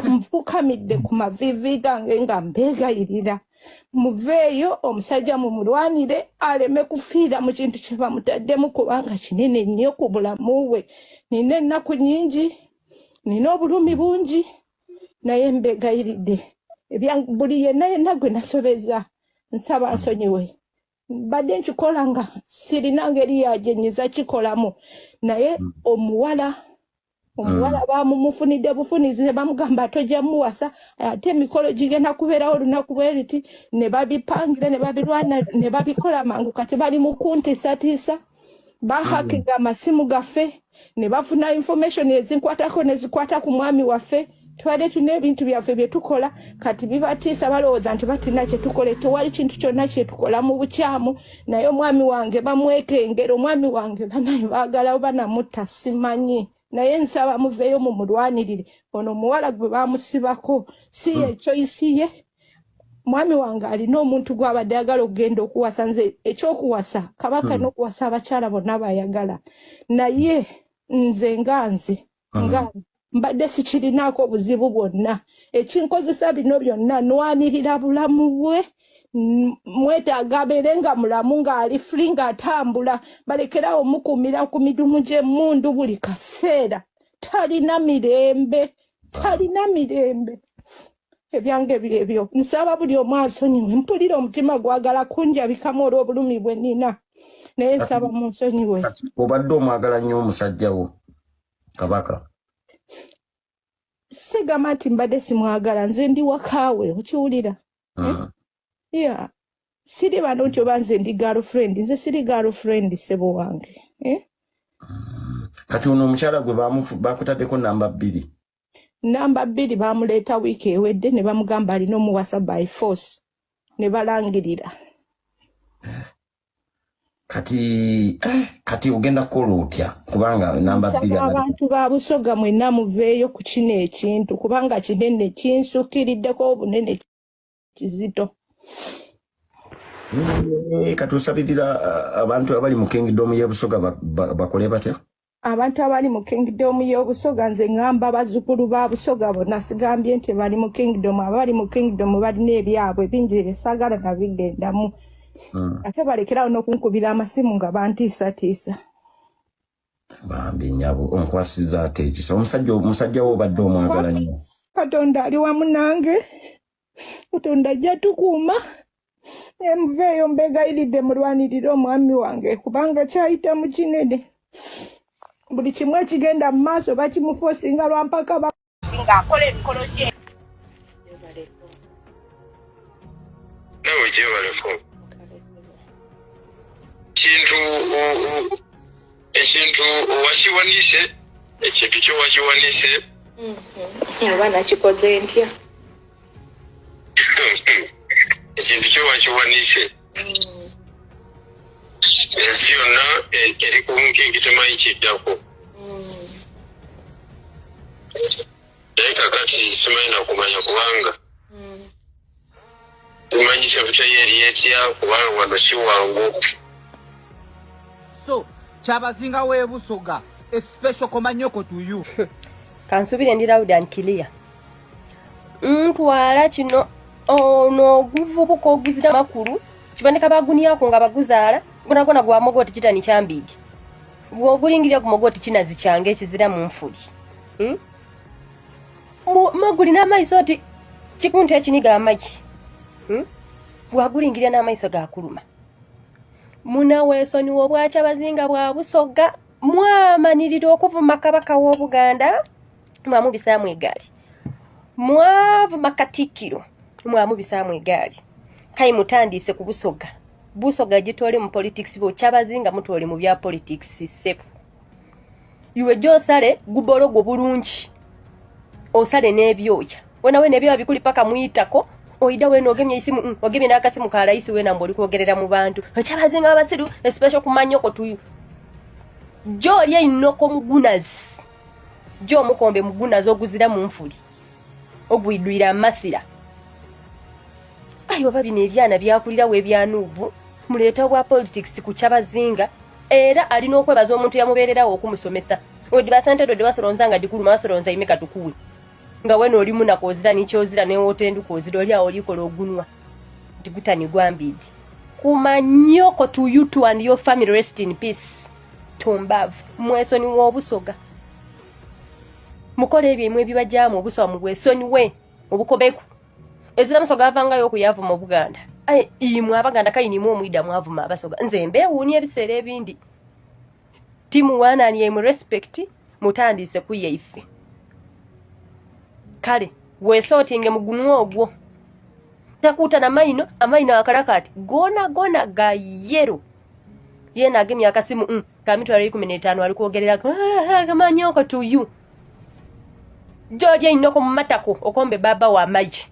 Nfukamidde ku maviivi gange nga mbeegayirira, muveeyo omusajja mumulwanire aleme kufiira mu kintu kye bamutaddemu, kubanga kinene nnyo ku bulamu bwe. Nina ennaku nnyingi, nina obulumi bungi, naye mbeegayiridde. Buli yenna yenna gwe nasobeza, nsaba nsonyiwe. Mbadde nkikola nga sirina ngeri yagye nyiza kikolamu, naye omuwala bamumufunidde bufunizi ne bamugamba tojja muwasa, ate emikolo gigenda kubeerawo olunaku bwe luti, ne babipangira ne babirwana ne babikola mangu. Kati bali mu kuntiisatiisa, bahakinga amasimu gaffe ne bafuna information ezinkwatako ne zikwata ku mwami waffe. Tubadde tulina ebintu byaffe bye tukola, kati bibatiisa, balowooza nti batulina kyetukola. Tewali kintu kyonna kyetukola mu bukyamu, naye omwami wange bamwekengera. Omwami wange banaye baagala banamutta, simanyi, naye nsaba muveeyo mumulwanirire. Ono omuwala gwe bamusibako si ye choice ye. Mwami wange alina omuntu gw'abadde ayagala okugenda okuwasa. Nze ekyokuwasa kabaka n'okuwasa abakyala bonna bayagala, naye nze nga nze nga mbadde sikirinaako obuzibu bwonna. Ekinkozesa bino byonna, nwanirira bulamu bwe. Mwetaaga abeere nga mulamu, ng'ali free, ng'atambula. Balekerawo mukuumira ku midumu gy'emmundu buli kaseera. Talina mirembe, talina mirembe. Ebyange byebyo. Nsaba buli omu ansonyiwe. Mpulira omutima gwagala kunjabikamu olw'obulumi bwe nnina, naye nsaba munsonyiwe. Kati obadde omwagala nnyo omusajja wo kabaka? Sigamba nti mbadde simwagala. Nze ndi wakaawe, okiwulira? Yeah, siri bano nti oba nze ndi girlfriend. Nze siri girlfriend, sebo wange, eh? Kati ono omukyala gwe bakutaddeko namba 2? Namba 2 bamuleeta wiiki ewedde ne bamugamba alina omuwasa by force, ne balangirira. Kati ogenda kukola otya, kubanga namba 2? Nsaba abantu ba Busoga mwenna muveeyo ku kino ekintu, kubanga kinene, kinsukiriddeko obunene, kizito. Kati osabirira abantu abali mu kingdom y'e Busoga bakole batya? Abantu abali mu kingdom y'Obusoga, nze ŋŋamba bazzukulu ba Busoga bonna. Sigambye nti bali mu kingdom. Abali mu kingdom balina ebyabwe bingi ebyesaagala nabigendamu. Ate balekerawo n'okunkubira amasimu nga bantiisatiisa. Bambi nyabo, onkwasiza ate ekisa. Omusajja wo obadde omwagala nnyo? Katonda ali wamu nange, Katonda ajja tukuuma. Muveeyo, mbegayiridde, mulwanirire omwami wange, kubanga kyayita mu kinene. Buli kimu ekigenda mu maaso bakimufosinga lwampaka ng'akola emikolo gye. Nawe gyebaleko. Kintu ekintu wakiwanise, ekintu kyo wakiwanise. Oba nakikoze ntya? Ekintu kyo wakiwanise. Ensi yonna eri ku nkingi, temanyi kiddako. Naye kakati simanyi nakumanya, kubanga simanyi safety ye eri etya, kubanga wano si wangu. So Kyabazinga w'ebusoga, a special komanyoko to you. Kansubire ndi loud and clear. Ntwala kino, ono oguvubuka oguzira makulu kiboneka baguniako nga baguzaala gonagona gwamoga oti kitani kyambigi, bwogulingirya gumoga oti kinazi kyange ekizira mu nfuli, Maguli n'amaiso oti kikunta ekiniga amagi, Bwagulingirya n'amaiso gakuluma. Munaweesonyiwa obwakyabazinga bwa Busoga. Mwamanirira okuvuma kabaka w'Obuganda, mwamubisaamu egaali. Mwavuma Katikkiro, mwamubisaamu egaali. Kai mutandiise ku Busoga. Busoga gitwole mu politics, bwokyabazinga mutwole mu bya politics. Ssebo, iwe gyosale gubolo gwo bulungi, osale n'ebyoya wena wena, ebyoya bikuli paka muyitako. Oida wena ogemye isimu, ogemye n'akasimu ka layisi, wena mbu oli kwogerera mu bantu ekyabazinga abasiru. Especial kumanyoko tuyu gyoli einoko mugunazi, gyo omukombe mugunazi oguzira mu nfuli ogwidwira amasira. Ayi oba bino ebyana byakulirawo ebyanuubu, muleeta obwa politics ku kyabazinga. Era alina okwebaza omuntu yamubeererawo okumusomesa. Odiba sente dode basolonza nga dikuluma, basolonza imeka tukuwe. Nga wena oli munaku ozira nikyozira newotenduka ozira oli awo olikola ogunwa nti gutanigwa mbiidi. Kumanyoko to you two and your family, rest in peace. Tumbavu mwesonyiwa obusoga, mukola ebyo emwe ebibajjamu obusoga, mubwesonyiwe obukobeku. Ezira musoga avangayo okuyavuma obuganda. Aye imwe abaganda kayinimu omwida mwavuma abasoga. Nze mbeewuunya ebiseera ebindi timuwaanani emu respect mutandise kuyeife. Kale weesootinge mugunwa ogwo takuuta na maino amaino akalakati gona gona ga yero. Yena agemye akasimu ka 150,000 ali kwogerera kamanyoko to you jolya inoko mumatako okombe baba wa mayi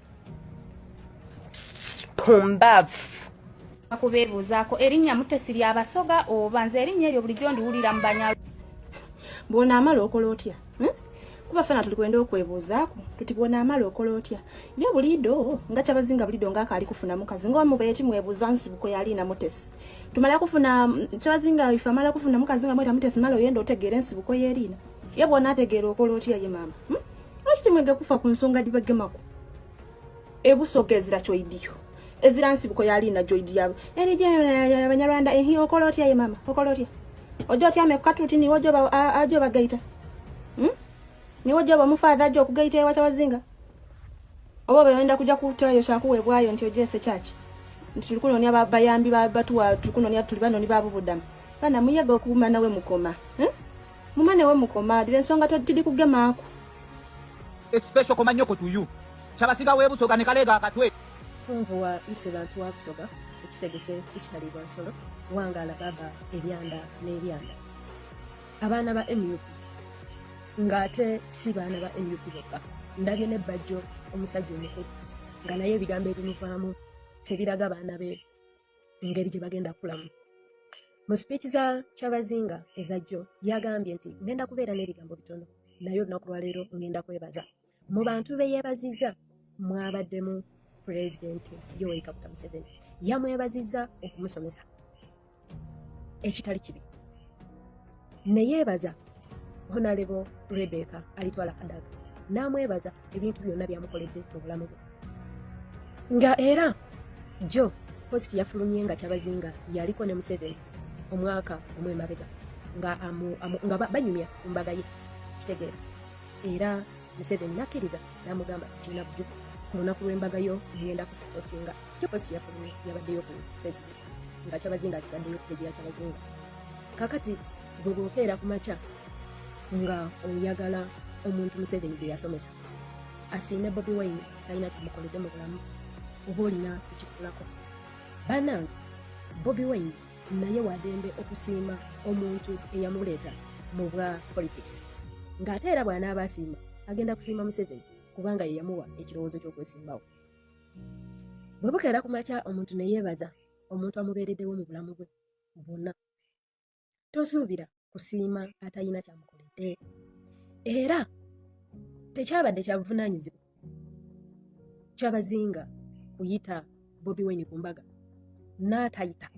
pumbavu. Kubeebuuzaako erinnya Mutesi ly'Abasoga oba nze erinnya eryo bulijjo ndiwulira mu Banya. Bw'onaamala okola otya? Kuba ffena tuli kwenda okwebuuzaako tuti bw'onaamala okola otya? Ye buliido nga Kyabazinga buliido ng'akaali kufuna mukazi ng'omubeeti mwebuuza nsibuko yaliina Mutesi. Tumala kufuna Kyabazinga ife amala kufuna mukazi nga mweta Mutesi mala oyenda otegeera ensibuko y'eriina. Ye bw'onaategeera okola otya ye maama? Lwaki timwege kufa ku nsonga dibagemako? Ebusoga ezira kyoidiyo. Ezira nsibuko yaliina joidi yabo. Eri Abanyarwanda ehi okola otya ye maama? Okola otya? Ojja otyame ku katuuti niwe ojja ajja obagaita? Niwe ojja oba omufaatha ajja okugaita ewa Kyabazinga? Oba oba kujja kutayo kyakuweebwayo nti ojeese kyaki? Nti tuli kunoonya bayambi batuwa tuli kunoonya tuli banoni babubudamu. Bana muyega okumana we mukoma. Mumane we mukoma dira ensonga tidi kugemaako. It's special komanyoko to you. Kyabasinga w'Ebusoga ne Kaleega akatwe. Funvu wa ise bantu wa Busoga ekisegese ekitaliibwa nsolo wangaala baba ebyanda n'ebyanda. Abaana ba NUP ng'ate si baana ba NUP bokka, ndabye ne Bajjo omusajja omukulu nga naye ebigambo ebimuvaamu tebiraga baana be ngeri gye bagenda kukulamu. Mu sipiiki za Kyabazinga ezajjo yagambye nti ngenda kubeera n'ebigambo bitono naye olunaku lwaleero ngenda kwebaza. Mu bantu be yeebazizza mwabaddemu Pulezidenti Yoweri Kaguta Museveni, yamwebazizza okumusomesa ekitali kibi, ne yeebaza Honorable Rebecca Alitwala Kadaga n'amwebaza ebintu byonna byamukoledde mu bulamu bwe. Nga era jo post yafulumye nga Kyabazinga yaliko ne Museveni omwaka omwemabega nga, nga banyumya ku mbaga ye kitegeera, era Museveni nakkiriza n'amugamba kirina buzibu ku lunaku lw'embaga yo ngenda kusupportinga. Jo post yafulumye yabaddeyo ku Facebook nga Kyabazinga akitaddeyo ku page ya Kyabazinga. Kakati gwe bw'okeera ku makya nga oyagala omuntu Museveni gye yasomesa asiime Bobi Wine talina kyamukoledde mu bulamu, oba olina ekikulako. Bannange, Bobi Wine naye wadembe okusiima omuntu eyamuleeta mu bwa politics, ng'ate era bw'anaaba asiima agenda kusiima Museveni kubanga ye yamuwa ekirowoozo ky'okwesimbawo. Bwe bukeera ku makya omuntu ne yeebaza omuntu amubeereddewo mu bulamu bwe bwonna, tosuubira kusiima atalina kyamukoledde. Era tekyabadde kya buvunaanyizibwa Kyabazinga kuyita Bobi Wine ku mbaga n'atayita